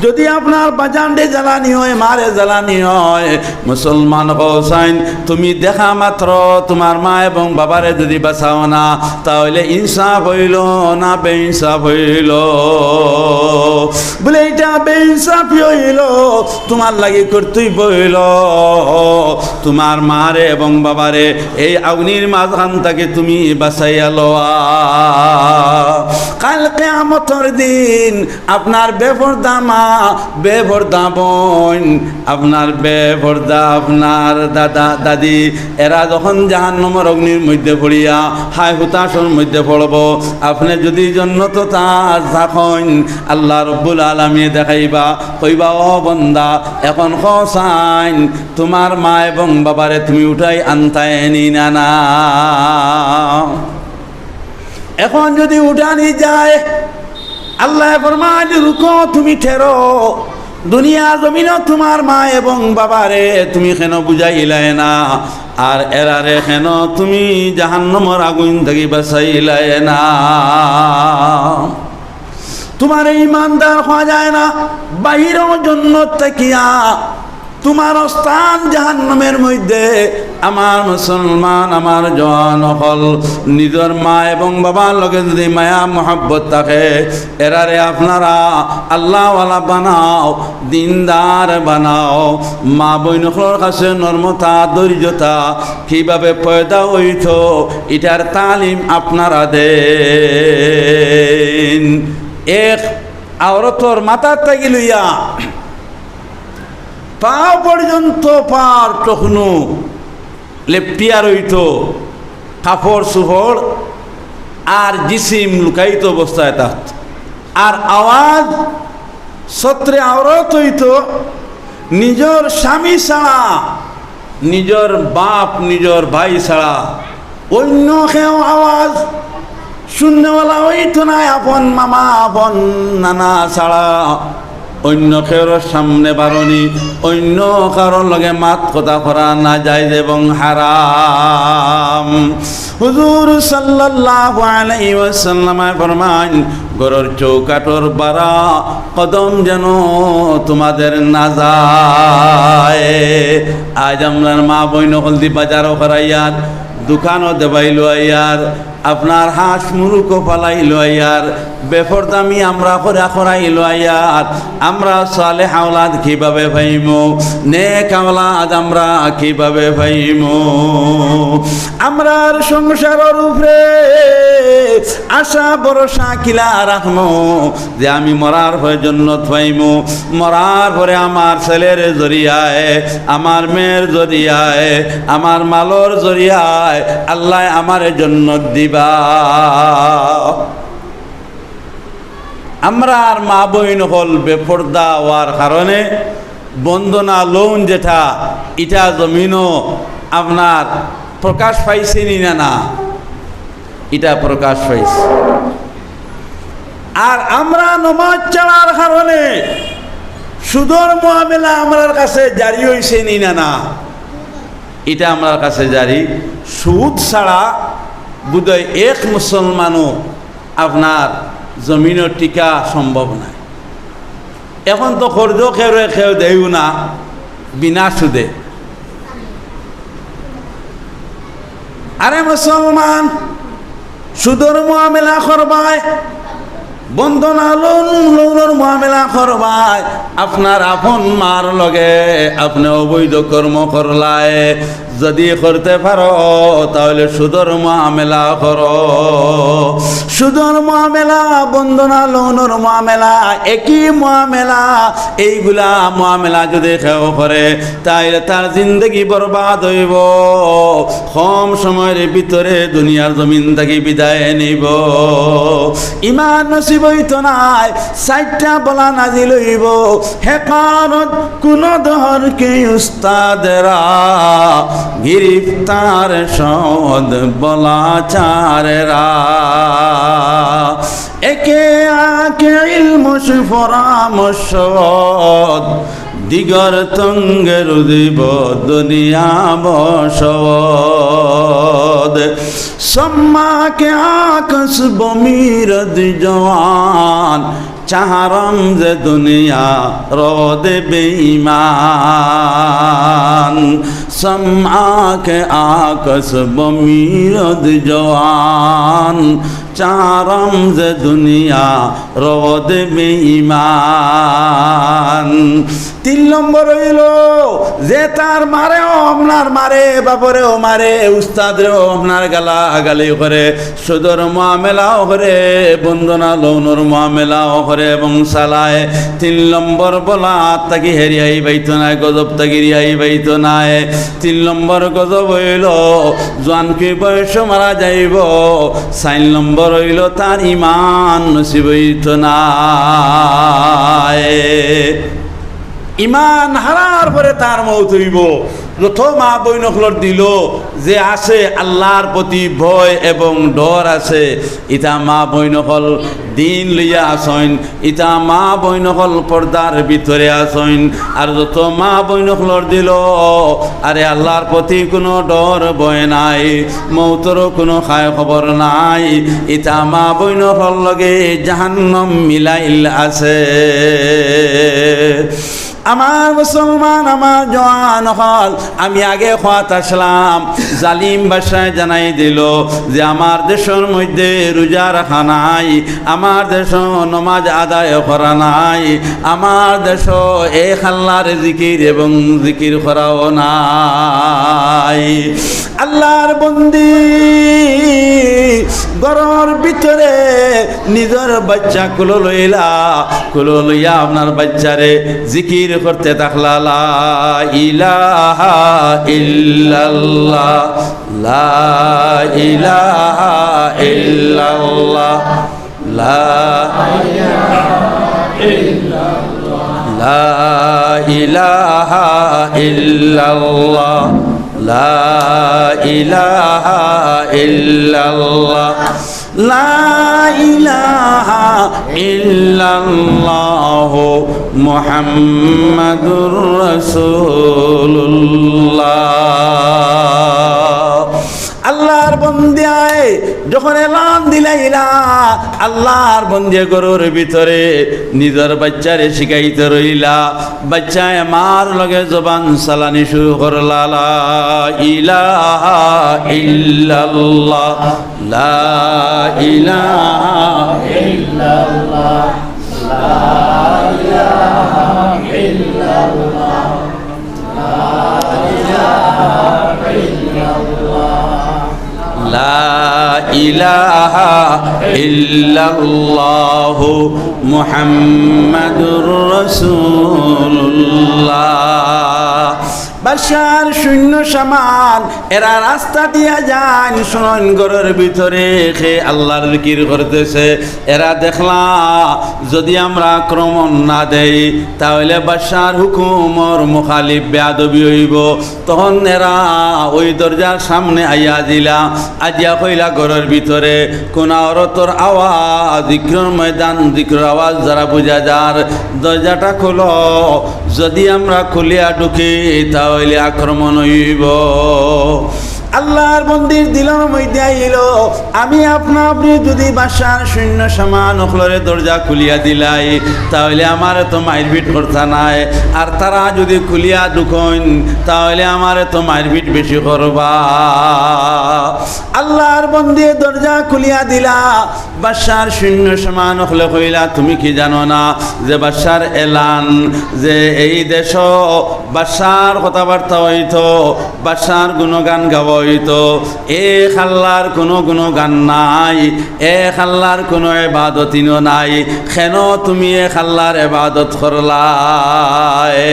যদি আপনার বাজানরে জ্বালানি অয়, মারে জ্বালানি অয়, মুসলমান কও চাইন, তুমি দেখা মাত্র তুমার মা এবং বাবারে যদি বাঁচাও না, তা অইলে ইনসাফ অইলো না বেইনসাফ অইলো? বলে, ইটা বেইনসাফি অইলো, তুমার লাগি কর্তব্য অইলো তুমার মারে এবং বাবারে এই আগুনির মাঝখান থাকি তুমি বাঁচাইয়া লওয়া। কাইল কিয়ামতর দিন আপনার বেপর্দা মা, বেপর্দা বইন, আপনার বেপর্দা আপনার দাদা দাদি, এরা যখন জাহান্নামর অগ্নির মধ্যে পড়িয়া হায় হুতাশর মধ্যে পড়বো, আপনে যদি জন্নতো তা-, থাকইন, আল্লাহ রব্বুল আলামিন দেখাইবা, কইবা, "ও বন্দা, এখন কও চাইন, তুমার মা এবং বাবারে তুমি উঠাই আনতায় নি না না?" এখন যদি উঠানি যায়, আল্লায় ফরমাইন, "রুকো, তুমি ঠেরো, দুনিয়া জমিনো তুমার মা এবং বাবারে তুমি কেনে বুঝাইলায় না, আর এরারে কেনে তুমি জাহান্নামর আগুইন থাকি বাঁচাইলায় না?" তুমারে ইমানদার কওয়া যায় না, বাইরও জন্নত থাকিয়া তুমার স্থান জাহান্নামের মধ্যে। আমার মুসলমান, আমার জওয়ান অকল, নিজর মা এবং বাবার লগে যদি মায়া মহব্বত থাকে, এরারে আপনারা আল্লাহওয়ালা বানাও, দিনদার বানাও। মা বইন অকলর কাছে নরমতা, ধৈর্যতা কিভাবে পয়দা অইতো, ইটার তালিম আপনারা দেইন। এক আওরতর মাথার থাকি লইয়া পাও পর্যন্ত, পার টখনু লেপটিয়া রইতো, কাপড় চুপড় আর জিসিম লুকায়িত অবস্থায় থাকতো। আর আওয়াজ সত্রে আওরত অইতো, নিজর স্বামী ছাড়া, নিজর বাপ, নিজর ভাই ছাড়া অইন্য কেউ আওয়াজ হুননেওয়ালা অইতো নায়, আপন মামা, আপন নানা ছাড়া। অইন্য কেউর সামনে বারনি, অইন্য কারোর লগে মাত কথা করা নাজায়েজ এবং হারাম। হুজুর সাল্লাল্লাহু আলাইহি ওয়াসাল্লামে ফরমাইন, "ঘরর চৌকাঠর বারা কদম যেন তোমাদের না যায়।" আইজ আমরার মা-বইন অকলদি বাজারও করাইয়ার, দোকানও দেবাইলো আইয়ার, আপনার হাঁস মুরুগও ফালাইলো আইয়ার, বেফরদামি আমরা করা করাইলো আইয়ার, আমরা সালেহ আওলাদ কিভাবে পাইমু? নেক আওলাদ আমরা কিভাবে পাইমু? আমরার সংসারর উপরে আশা ভরসা কিলা রাখমু যে আমি মরার পরে জন্নত পাইমু, মরার পরে আমার ছেলের জরিয়ায়, আমার মেয়ের জরিয়ায়, আমার মালর জরিয়ায় আল্লায় আমারে জন্নত দিবা? আমরার মা-বইন অকল বেফরদা অওয়ার কারণে বন্দনা লউন যেটা, ইটা জমিনো আপনার প্রকাশ পাইছে নি না? না, ইটা প্রকাশ পাইছে। আর আমরা নমাজ ছাড়ার কারণে সুদর মামলা আমরার কাছে জারি অইছে নি না? না, ইটা আমরার কাছে জারি। সুদ ছাড়া বোধহয় এক মুসলমানও আপনার জমিনো টিকা সম্ভব নায়। এখন তো কর্জ কেউরে কেউ দেয়ও না বিনা সুদে। আরে মুসলমান, সুদর মামলা করবায়, বন্দনা লউন, লউনর মামলা করবায়, আপনার আপন মার লগে আপনে অবৈধ কর্ম করলায়, যদি করতে পারো, তাইলে সুদর মামলা করো। সুদর মামলা, বন্দনা লউনর মামলা, একই মামলা। এইগুলা মামলা যদি কেউ করে, তাইলে তার জিন্দেগি বরবাদ অইবো। কম সময়র ভিতরে দুনিয়ার জমিন থাকি বিদায় নিবো। ইমান নসিব অইতো নায়, চাইরটা বালা নাজিল অইবো। হেকারত কুনু দরকে উস্তাদেরা, গিরিফতার সদ বালাচারেরা। একে আকে ইলমুশ পরামর্শদ, দিগর তঙ্গে রুজিব দুনিয়া বসদ। সম্মাকে আকস বমিরদ জওয়ান, চাহারম যে দুনিয়া রদে বেঈমান। সম্মাকে আকস বমিরদ জওয়ান, চাহারম যে দুনিয়া রদে বেঈমান। তিন নম্বর অইলো, যে তার মারেও আপনার মারে, বাপরেও মারে, উস্তাদরেও আপনার গালাগালি করে, সুদর মামলাও করে, বন্দনা লউনর মামলাও করে এবং চালায়। তিন নম্বর বালা থাকি হে রিহাই পাইতো নায়, গজব থাকি রিহাই পাইতো নায়। তিন নম্বর গজব অইলো, জোয়ানকি বয়সো মারা যাইবো। চাইর নম্বর অইলো, তার ইমান নসিব অইতো নায়। ইমান হারার পরে তার মউত অইবো। যত মা-বইন অকলর দিলো যে আছে আল্লার প্রতি ভয় এবং ডর আছে, ইতা মা-বইন অকল দিন লইয়া আছইন, ইতা মা-বইন অকল পর্দার ভিতরে আছইন। আর যত মা-বইন অকলর দিলো আরে আল্লার প্রতি কুনু ডর ভয় নাই, মউতরও কুনু খায় খবর নাই, ইতা মা-বইন অকলর লগে জাহান্নাম মিলাইল আছে। আমার মুসলমান, আমার জওয়ান অকল, আমি আগে কওয়াত আছলাম, জালিম বাদশায় জানাই দিলো যে আমার দেশর মধ্যে রোজা রাখা নাই, আমার দেশো নমাজ আদায় করা নাই, আমার দেশো এক আল্লার জিকির এবং জিকির করাও নাই। আল্লার বন্দি ঘরর ভিতরে নিজর বাইচ্চা কুলো লইলা, কুলো লইয়া আপনার বাইচ্চারে জিকির করতে থাকলা, লা ইলাহা ইল্লাল্লাহ, লা ইলাহা ইল্লাল্লাহ, লা, লা ইলাহা ইল্লাল্লাহ, লা ইলাহা ইল্লাল্লাহ। লা ইলাহা ইল্লাল্লাহু মুহাম্মাদুর রাসূলুল্লাহ। আল্লাহর বন্দিয়ে যখন এলান দিলাইলা, আল্লাহর বন্দিয়ে ঘরর ভিতরে নিজর বাইচ্চারে শিখাইতে রইলা। বাইচ্চায় মার লগে জবান চালানি শুরু করলা, লা ইলাহা ইল্লাল্লাহ, লা ইলাহা ইল্লাল্লাহ, লা ইলাহা ইল্লাল্লাহ, লা ইলাহা ইল্লাল্লাহ, লা ইলাহা ইল্লাল্লাহু মুহাম্মাদুর রাসূলুল্লাহ। বাদশার সৈন্য সামান এরা রাস্তা দিয়া যাইন, শুনইন ঘরর ভিতরে কে আল্লাহর জিকির করতেছে। এরা দেখলা, যদি আমরা আক্রমণ না দেই, তাহলে বাদশার হুকুমর মুখালিফ বেয়াদবি অইবো। তখন এরা ওই দরজার সামনে আইয়া দিলা, আজিয়া কইলা, ঘরর ভিতরে কুনা অরতর আওয়াজ, জিকিরর ময়দান, জিকিরর আওয়াজ যারা বুঝা যার, দরজাটা খুলো। যদি আমরা খুলিয়া ঢুকি, তাহলে আক্রমণ অইবো। আল্লাহর বন্দির দিলর মধ্যে আইলো, আমি আপনা আপনি যদি বাদশার সৈন্য সামান অকলরে দরজা খুলিয়া দিলাই, তাহলে আমারে তো মাইরপিট করতা নায়। আর তারা যদি খুলিয়া ঢুকইন, তাহলে আমারে তো মাইরপিট বেশি করবা। আল্লাহর বন্দিয়ে দরজা খুলিয়া দিলা। বাদশার সৈন্য সামান অকলে কইলা, তুমি কি জানো না যে বাদশার এলান, যে এই দেশো বাদশার কথাবার্তা অইতো, বাদশার গুণগান গাওয়া অইতো? এক আল্লাহর কুনু গুণগান নাই, এক আল্লাহর কুনু ইবাদতিনও নাই। কেন তুমি এক আল্লাহর ইবাদত করলায়?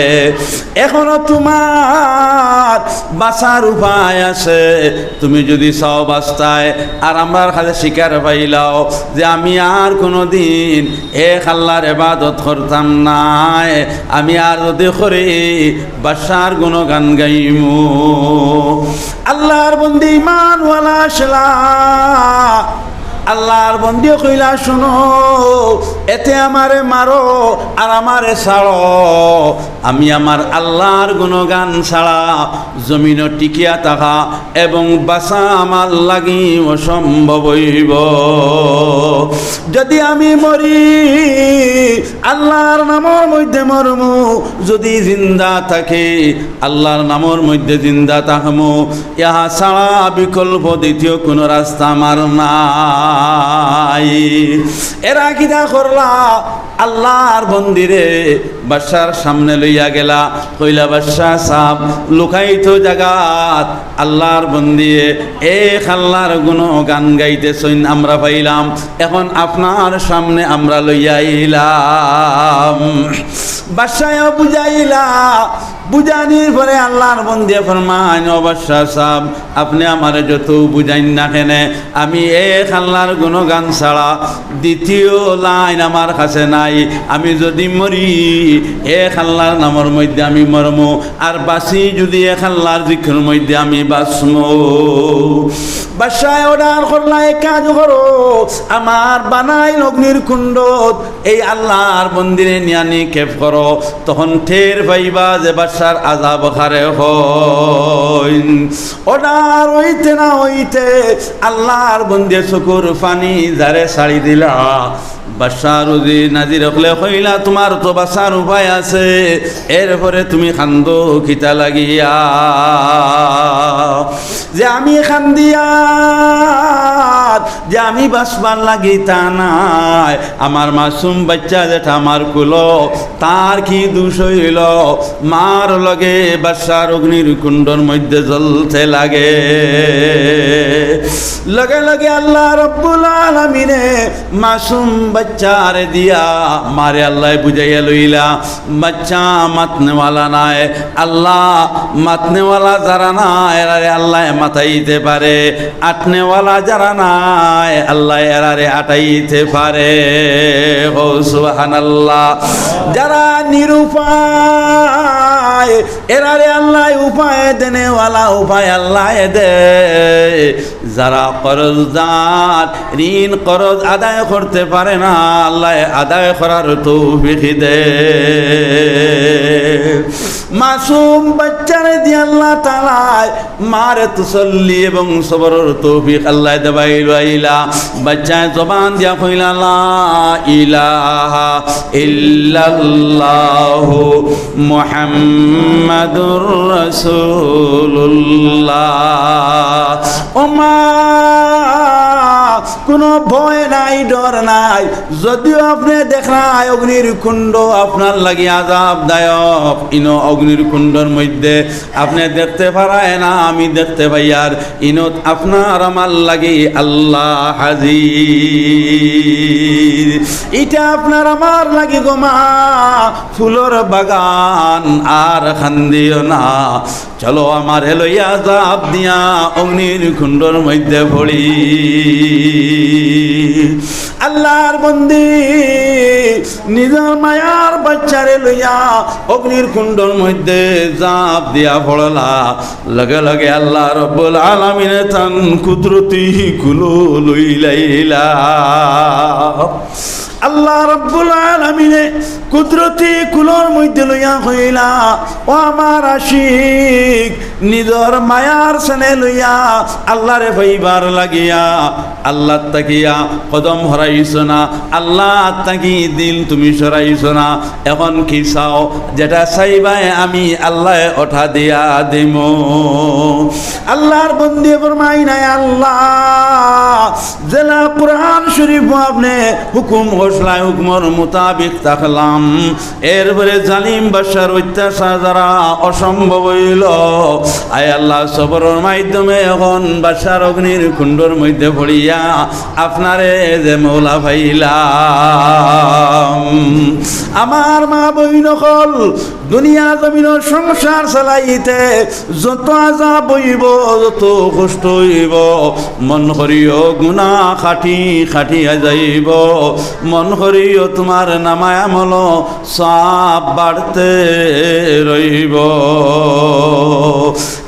এখনো তুমার বাঁচার উপায় আছে। তুমি যদি চাও বাঁচতায়, আর আমরার কাছে স্বীকার পাইলাও যে আমি আর কুনুদিন এক আল্লাহর ইবাদত করতাম নায়, আমি আর যদি করি, বাদশার গুণগান গাইমু। আল্লাহর বন্দি ইমানওয়ালা আছলা। আল্লাহর বন্দিয়ে কইলা, শুনো, এতে আমারে মারো আর আমারে ছাড়ো, আমি আমার আল্লাহর গুণগান ছাড়া জমিনো টিকিয়া থাকা এবং বাঁচা আমার লাগি অসম্ভব অইবো। যদি আমি মরি, আল্লাহর নামর মধ্যে মরমু, যদি জিন্দা থাকি, আল্লাহর নামর মধ্যে জিন্দা থাকমু, ইহা ছাড়া বিকল্প দ্বিতীয় কুনু রাস্তা আমার নাই। এরা কিতা করলা? আল্লাহর বন্দিরে বাদশার সামনে লইয়া গেলা, কইলা, বাদশা সাব, লুকাইত জাগাত আল্লাহর বন্দিয়ে এক আল্লাহর গুণগান গাইতেছইন, আমরা পাইলাম, এখন আপনার সামনে আমরা লইয়া আইলাম। বাদশায়ও বুঝাইলা, বুঝানির পরে আল্লাহর বন্দিয়ে ফরমাইন, ও বাদশা সাব, আপনে আমারে যত বুঝাইন না কেনে, আমি এক আল্লাহর গুণগান ছাড়া দ্বিতীয় লাইন আমার কাছে নাই। আমি যদি মরি, এক আল্লাহর নামর মধ্যে আমি মরমু, আর বাঁচি যদি এক আল্লাহর জিকিরর মধ্যে আমি বাঁচমু। বাদশায় অর্ডার করলা, এক কাজ করো, আমার বানাইল অগ্নির কুণ্ডত এই আল্লাহর বন্দিরে নিয়া নিক্ষেপ করো, তখন টের পাইবা যে বাদশার আযাব কারে কইন। অর্ডার অইতে না অইতে আল্লাহর বন্দিয়ে চকুর পানি জারে ছাড়ি দিলা। বাদশার উজির নাজির অকলে কইলা, তুমার তো বাঁচার উপায় আছে, এরপরে তুমি কান্দো কিতা লাগিয়া? যে আমি কান্দিয়ার যে আমি বাঁচবার লাগি তা নায়, আমার মাসুম বাইচ্চা যেটা আমার কুলো, তার কি দুষ অইলো? মার লগে বাদশার অগ্নির কুণ্ডর মধ্যে জ্বলতে লাগে। লগে লগে আল্লাহ রব্বুল আলামিনে মাসুম বাইচ্চারে দিয়া মারে আল্লায় বুঝাইয়া লইলা। বাচ্চা মাতনেওয়ালা নায়, আল্লাহ মাতনেওয়ালা যারা নায়, এরারে আল্লায় মাতাইতে পারে। আটনেওয়ালা যারা নায়, আল্লায় এরারে আটাইতে পারে। ও সুবহানাল্লাহ। যারা নিরুপায়, এরারে আল্লায় উপায় দেনেওয়ালা, উপায় আল্লায় দে। যারা কর্জদার, ঋণ কর্জ আদায় করতে পারে না, আল্লায় আদায় করার তৌফিক দে। মাসুম বাচ্চারে দি আল্লাহ তাআলায় মারে তসল্লি এবং সবরর তৌফিক আল্লায় দেবাইল আইলা। বাচ্চায় জবান দিয়া কইলা, "লা ইলাহা ইল্লাল্লাহু মুহাম্মাদুর রাসূলুল্লাহ।" ও মা, কোনো ভয় নাই, ডর নাই। যদিও আপনে দেখরায় অগ্নির কুণ্ড আপনার লাগি আযাবদায়ক, ইনো অগ্নির কুণ্ডর মধ্যে আপনে দেখতে পারায় না, আমি দেখতে পাইয়ার, ইনো আপনার আমার লাগি আল্লাহ হাজির। ইটা আপনার আমার লাগি গো মা, ফুলর বাগান। আর কান্দিও না, চলো আমারে লইয়া ঝাঁপ দিয়া অগ্নির কুণ্ডর মধ্যে পড়ি। আল্লাহর বন্দি নিজর মায়ার বাচ্চারে লইয়া অগ্নির কুণ্ডর মধ্যে ঝাঁপ দিয়া পড়লা। লগে লগে আল্লাহ রব্বুল আলামিনে তান কুদরতি কুলো লইলাইলা। আল্লাহ রব্বুল আলামিনে কুদরতি কুলোর মধ্যে লইয়া কইলা, "ও আমার আশিক, নিজর মায়ার সেনে লইয়া আল্লাহরে পাইবার লাগিয়া আল্লাহ থাকিয়া কদম হরাইছ না, আল্লাহ থাকি দিল তুমি সরাইছ না। এখন কি চাও? যেটা চাইবায় আমি আল্লাহ ওটা দিয়া দিমু।" আল্লাহর বন্দি ফরমাইন, "আয় আল্লাহ, যেলা কোরআন শরীফ আপনে হুকুম করছলা, হুকুমর মোতাবিক থাকলাম, এরপরে জালিম বাদশার অত্যাচার দ্বারা অসম্ভব অইল। আয় আল্লাহ, সবরর মাধ্যমে এখন বাদশার অগ্নির কুণ্ডর মধ্যে পড়িয়া আপনারে যে মৌলা পাইলাম।" আমার মা বইন অকল, দুনিয়া জমিনর সংসার চালাইতে যত আযাব অইবো, যত কষ্ট অইবো, মন করিও গুনা কাটি কাটিয়া যাইবো, মন করিও তুমার নামায় আমল সওয়াব বাড়তে রইবো।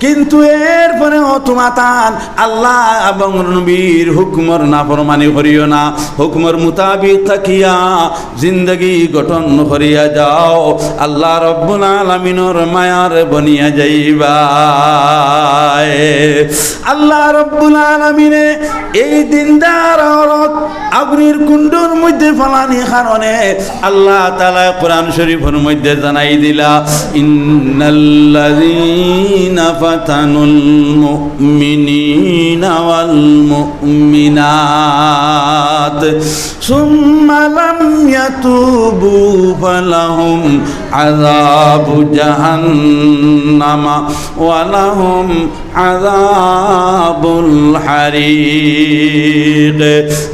কিন্তু এরপরেও তুমাতান আল্লাহ এবং নবীর হুকুমর নাফরমানি করিও না, হুকুমর মোতাবিক থাকিয়া জিন্দেগি গঠন করিয়া যাও, আল্লাহ রব্বুল আলামিনর মায়ার বনিয়া যাইবায়। আল্লাহ রব্বুল আলামিনে এই দিনদার অউরত অগ্নির কুণ্ডর মধ্যে ফালানির কারণে আল্লাহ তাআলায় কোরআন শরীফর মধ্যে জানাই দিলা, "ইন্নাল্লাযীনা ফাতানুল মুমিনিনা ওয়াল মুমিনাত" ثم لم يتوبوا فلهم عذاب جهنم ولهم عذاب الحريق।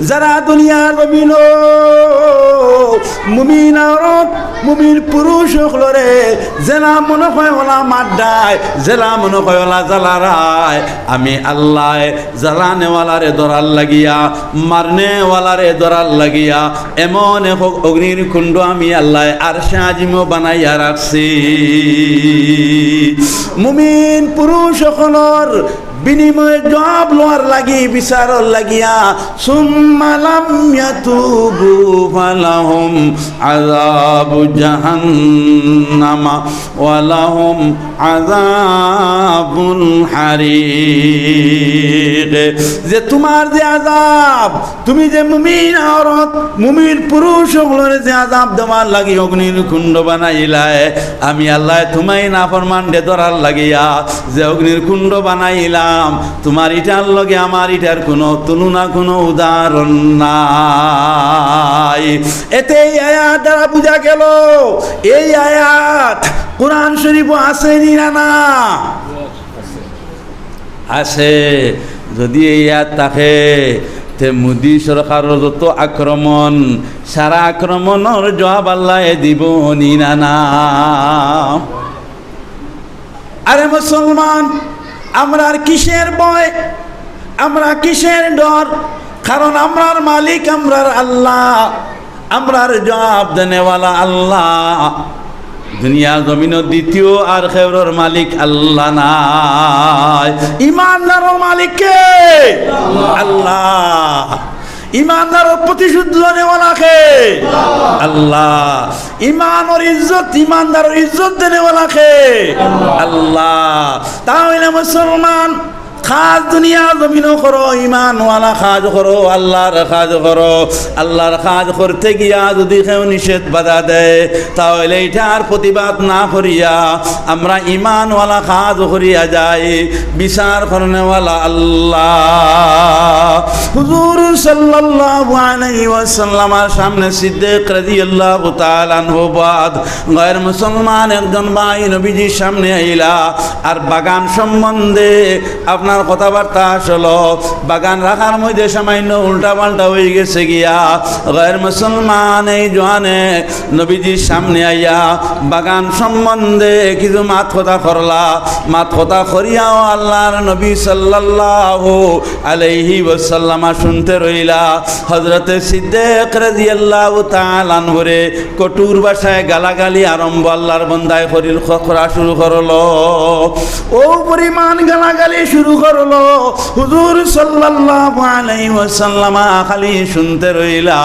যারা দুনিয়ার জমিনো মুমিন অউরত, মুমিন পুরুষ অকলরে যেলা মনে কয় অলা মাররায়, যেলা মনে কয় অলা জ্বালারায়, আমি আল্লায় জ্বালানেওয়ালারে ধরার লাগিয়া, মারনেওয়ালারে ধরার লাগিয়া এমন এক অগ্নির কুণ্ড আমি আল্লায় আরশে আজিমও বানাইয়া রাখছি। মুমিন পুরুষ অকলর বিনিময়ে জবাব লওয়ার লাগি, বিচারর লাগিয়া, ثم لم يتوبوا فلهم عذاب جهنم ولهم عذاب الحريق। যে তুমার যে আযাব, তুমি যে মুমিন অউরত, মুমিন পুরুষ অকলরে যে আযাব দেওয়ার লাগি অগ্নির কুণ্ড বানাইলায়, আমি আল্লায় তুমারে নাফরমানরে ধরার লাগিয়া যে অগ্নির কুণ্ড বানাইলাম, তুমার ইটার লগে আমার ইটার কুনু তুলনা, কুনু উদাহরণ নাই। এতে এই আয়াত দ্বারা বুঝা গেল, এই আয়াত কোরআন শরীফো আছে নি না? না আছে। যদি এই আয়াত থাকে, তে মোদি সরকারর যত আক্রমণ, সারা আক্রমণর জবাব আল্লায় দিবো নি না? না। আরে মুসলমান, আমরার কিসের ভয়? আমরার কিসের ডর? কারণ আমরার মালিক আমরার আল্লাহ, আমরার জবাব দেনেওয়ালা আল্লাহ। দুনিয়া জমিনো দ্বিতীয় আর খেউরর মালিক আল্লাহ নায়। ইমানদারর মালিক কে? আল্লাহ। ইমানদারর প্রতিশোধ লনেওয়ালা কে? আল্লাহ। ইমানর ইজ্জত, ইমানদারর ইজ্জত দেনেওয়ালা কে? আল্লাহ। তাইলে মুসলমান, কাজ দুনিয়া জমিনো করো, ইমানওয়ালা কাজ করো, আল্লাহর কাজ করো। আল্লাহর কাজ করতে গিয়া যদি কেউ নিষেধ বাধা দেয়, তাইলে ইটার প্রতিবাদ না করিয়া আমরা ইমানওয়ালা কাজ করিয়া যাই। বিচার করনেওয়ালা আল্লাহ। হুজুর সাল্লাল্লাহু আলাইহি ওয়াসাল্লামর সামনে সিদ্দিক রাদিয়াল্লাহু তাআলা আনহু বাদ গায়ের মুসলমান একজন ভাই নবীজির সামনে আইলা, আর বাগান সম্বন্ধে আপনার কথাবার্তা আসলো, বাগান রাখার মধ্যে সামান্য উল্টা পাল্টা হয়ে গেছে গিয়া। গায়ের মুসলমান এই জোয়ানে নবীজির সামনে আইয়া বাগান সম্বন্ধে কিছু মাত কথা করলা। মাত কথা করিয়াও আল্লাহর নবী সাল্লাল্লাহু আলাইহি ওয়াসাল্লামা শুনতে রইলা। হযরতে সিদ্দিক রাদিয়াল্লাহু তাআলা আনহুরে কঠোর ভাষায় গালাগালি আরম্ভ আল্লাহর বন্দায় করিল, করা শুরু করলো। ও পরিমাণ গালাগালি শুরু করলো। হুজুর সাল্লাল্লাহু আলাইহি ওয়াসাল্লামা খালি শুনতে রইলা।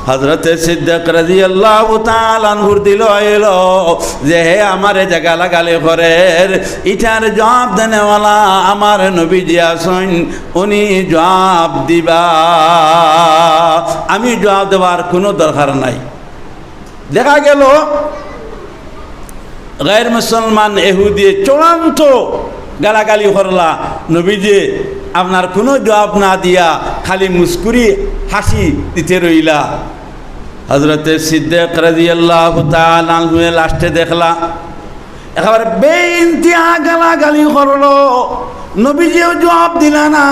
হযরতে সিদ্দিক রাদিয়াল্লাহু তাআলা আনহুর দিল এলো যে হে আমারে যে গালাগালি করের, ইটার জবাব দেনেওয়ালা আমার নবীজি আছইন, উনি জবাব দিবা। আমি জবাব দেওয়ার কোনো দরকার নাই। দেখা গেল গায়ের মুসলমান এহুদিয়ে চূড়ান্ত গালাগালি করলা, নবীজি আপনার কোনো জবাব না দিয়া খালি মুস্কুরি হাসি দিতে রইলা। হযরতে সিদ্দিক রাদিয়াল্লাহু তাআলা আনহুয়ে লাস্টে দেখলা একেবারে বেইন্তিয়া গালাগালি করলো, নবীজিও জবাব দিলা না,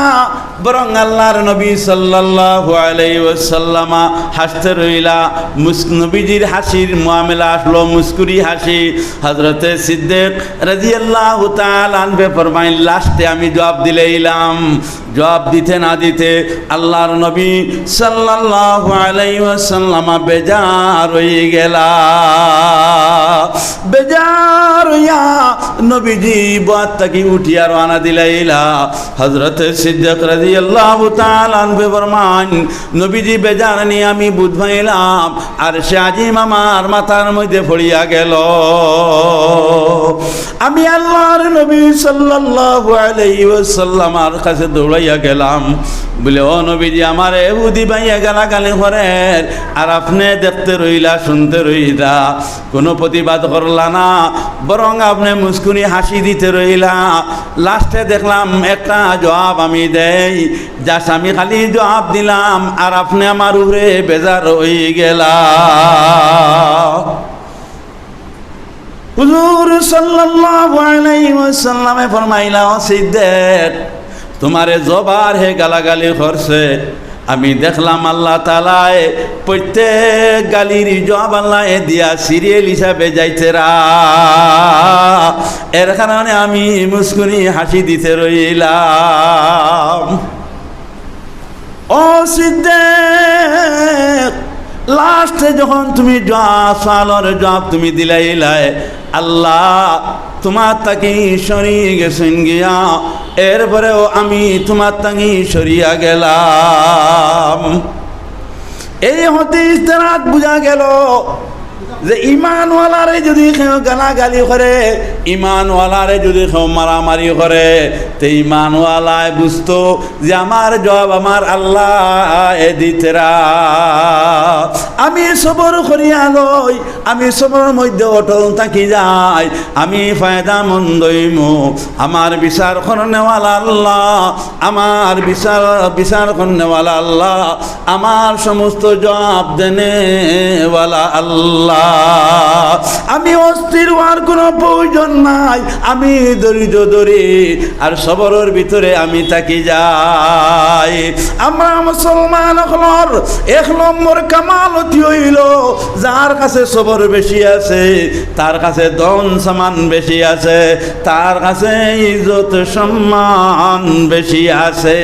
বরং আল্লাহর নবী সাল্লাল্লাহু আলাইহি ওয়াসাল্লামা হাসতে রইলা। মুস-, নবীজির হাসির মামলা আসলো মুস্কুরি হাসি। হযরতে সিদ্দিক রাদিয়াল্লাহু তাআলা আনহু ফরমাইন, লাস্টে আমি জবাব দিলাইলাম। জবাব দিতে না দিতে আল্লাহর নবী সাল্লাল্লাহু আলাইহি ওয়াসাল্লামা বেজার হয়ে গেলা। বেজার হইয়া নবীজি বওয়াত থাকি উঠিয়া রওয়ানা দিলাইলা। হযরতে সিদ্দিক রাদিয়াল্লাহু তাআলা আনহু ফরমাইন, নবীজি বেজার নি আমি বুঝ পাইলাম, আরশে আজিম আমার মাথার মধ্যে পড়িয়া গেল। আমি আল্লাহর নবী সাল্লাল্লাহু আলাইহি ওয়াসাল্লামর কাছে দৌড়াইয়া গেলাম, বলে, ও নবীজি, আমার এহুদি ভাইয়ে গালাগালি করের, আর আপনে দেখতে রইলা, শুনতে রইলা, কোনো প্রতিবাদ করলা না, বরং আপনে মুস্কুরি হাসি দিতে রইলা। লাস্টে দেখলাম একটা জবাব আমি দেই, just আমি খালি জবাব দিলাম, আর আপনে আমার উপরে বেজার হয়ে গেলা। হুজুর সাল্লাল্লাহু আলাইহি ওয়াসাল্লামে ফরমাইলা, ও সিদ্দিক, তোমারে যবার হে গালাগালি করছে, আমি দেখলাম আল্লাহ তাআলায় প্রত্যেক গালির জবাব আল্লায় দিয়া serial হিসাবে যাইতেরা, এর কারণে আমি মুস্কুরি হাসি দিতে রইলাম। ও সিদ্দিক, লাস্টে যখন তুমি জবাব, সওয়ালর জবাব তুমি দিলাইলায়, আল্লাহ তোমার থাকি সরি গেছেন গিয়া, এরপরেও আমি তোমার থাকি সরিয়া গেলাম। এই হাদিস দ্বারা বুঝা গেল যে ইমানওয়ালারে যদি কেউ গালাগালি করে, ইমানওয়ালারে যদি কেউ মারামারি করে, তে ইমানওয়ালায় বুঝতো যে আমার জবাব আমার আল্লায় দিতেরা। আমি সবর করিয়া লই, আমি সবরর মধ্যে অটল থাকি যাই, আমি ফায়দামন্দ অইমু। আমার বিচার করনেওয়ালা আল্লাহ, আমার বিচার, বিচার করনেওয়ালা আল্লাহ, আমার সমস্ত জবাব দেনেওয়ালা আল্লাহ। আমি অস্থির হওয়ার কোনো প্রয়োজন নাই, আমি ধৈর্য ধরি আর সবরর ভিতরে আমি থাকি যাই। আমরা মুসলমান অকলর এক নম্বর কামাল অইলো, যার কাছে সবর বেশি আছে, তার কাছে ধন সামান বেশি আছে, তার কাছে ইজ্জত সম্মান বেশি আছে।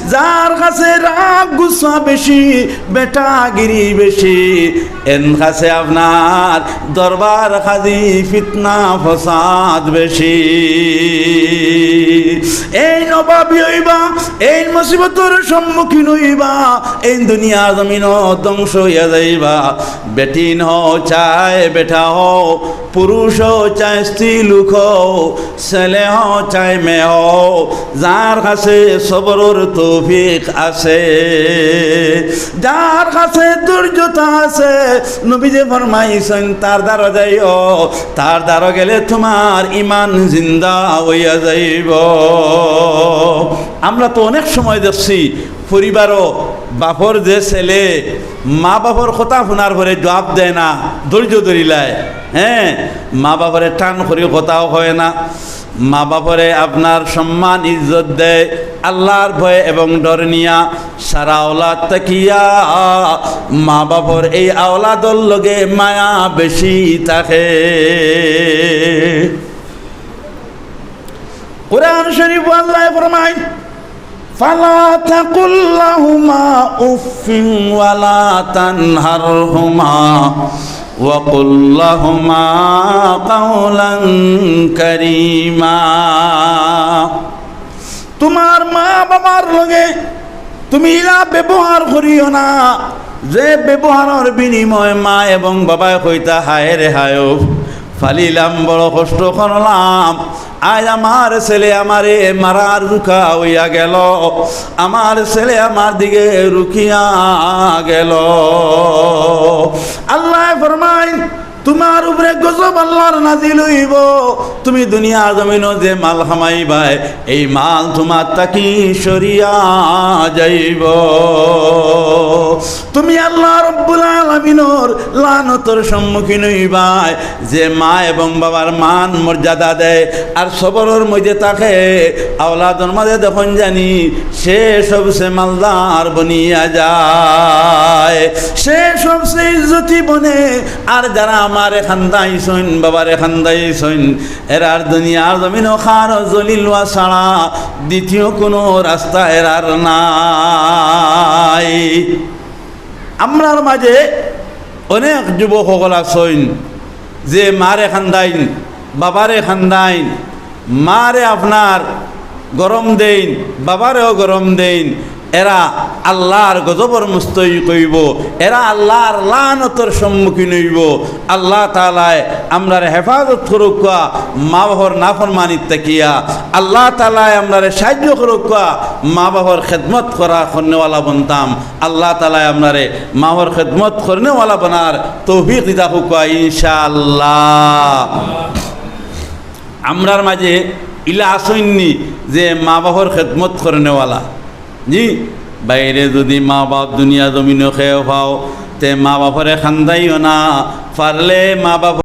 যার কাছে রাগ গুসা বেশি, বেটাগিরি বেশি, এন কাছে আপনার দরবার কাজি ফিতনা ফসাদ বেশি। এইন অভাবী অইবা, এইন মুসিবতর সম্মুখীন অইবা, এইন দুনিয়ার জমিনো ধ্বংস অইয়া যাইবা। বেটিন হও চায় বেটা হও, পুরুষ হও চায় স্ত্রী লোক হও, ছেলে হও চায় মেয়ে হও, যার কাছে সবরর তৌফিক আছে, যার কাছে ধৈর্যতা আছে, নবীজি ফরমাইছইন, তার দ্বারো যাইও, তার দ্বারো গেলে তুমার ইমান জিন্দা অইয়া যাইবো। আমরা তো অনেক সময় দেখছি, পরিবারো বাপর যে ছেলে মা বাপর কথা হুনার পরে জুয়াব দেয় না, ধৈর্য ধরিলায়, হ্যাঁ, মা বাপরে টান করি কথাও কয় না, মা বাপরে আপনার সম্মান ইজ্জত দেয়, আল্লার ভয় এবং ডর নিয়া সারা আওলাদ থাকিয়া মা বাপর এই আওলাদর লগে মায়া বেশি থাকে। কোরআন শরীফো আল্লায় ফরমাইন, "ফালা তাকুল লাহুমা উফফিন ওয়ালা তানহারহুমা ওয়া কুল লাহুমা কাওলান কারীমা।" তুমার মা বাবার লগে তুমি ইলা ব্যবহার করিও না, যে ব্যবহারর বিনিময়ে মা এবং বাবায় কইতা, "হায় রে হায়, ও ফালিলাম, বড় কষ্ট করলাম, আজ আমার ছেলে আমারে মারার রুখা অইয়া গেল, আমার ছেলে আমার দিকে রুকিয়া গেল।" আল্লায় ফরমাইন, তুমার উপরে গজব আল্লার নাজিল অইবো। তুমি দুনিয়ার জমিনো যে মাল কামাইবায়, এই মাল তুমার থাকি সরিয়া যাইবো। তুমি আল্লাহ রব্বুল আলামিনর লানতর সম্মুখীন অইবায়। যে মা এবং বাবার মান মর্যাদা দেয় আর সবরর মধ্যে থাকে, আওলাদর মাঝে দেখইন জানি সে সবচে মালদার বনিয়া যায়, সে সবচে ইজ্জতি বনে। আর যারা মারে কান্দাইছইন, বাবারে কান্দাইছইন, এরার দুনিয়ার জমিনো কারো জলিল অওয়া ছাড়া দ্বিতীয় কুনু রাস্তা এরার নাই। আমরার মাঝে অনেক যুবক অকল আছইন যে মারে কান্দাইন, বাবারে কান্দাইন, মারে আপনার গরম দেইন, বাবারেও গরম দেইন, এরা আল্লার গজবর মুস্তহিক অইবো, এরা আল্লার লানতর সম্মুখীন অইবো। আল্লাহ তাআলায় আমরারে হেফাজত করউক্কা মা বাবার নাফরমানিত থাকিয়া, আল্লাহ তাআলায় আমরারে সাহায্য করউক্কা মা বাবার খেদমত করা করনেওয়ালা বনতাম। আল্লাহ তাআলায় আমরারে মা বাবার খেদমত করনেওয়ালা বনার তৌফিক দিতা হউক্কা ইনশাআল্লাহ। আমরার মাঝে ইলা আছইন নি যে মা বাবার খেদমত করনেওয়ালা? জি, বাইরে যুদি মা বাপ দুনিয়া জমিনো কেউ পাও, তে মা বাপরে কান্দাইও না, পারলে মা বাপ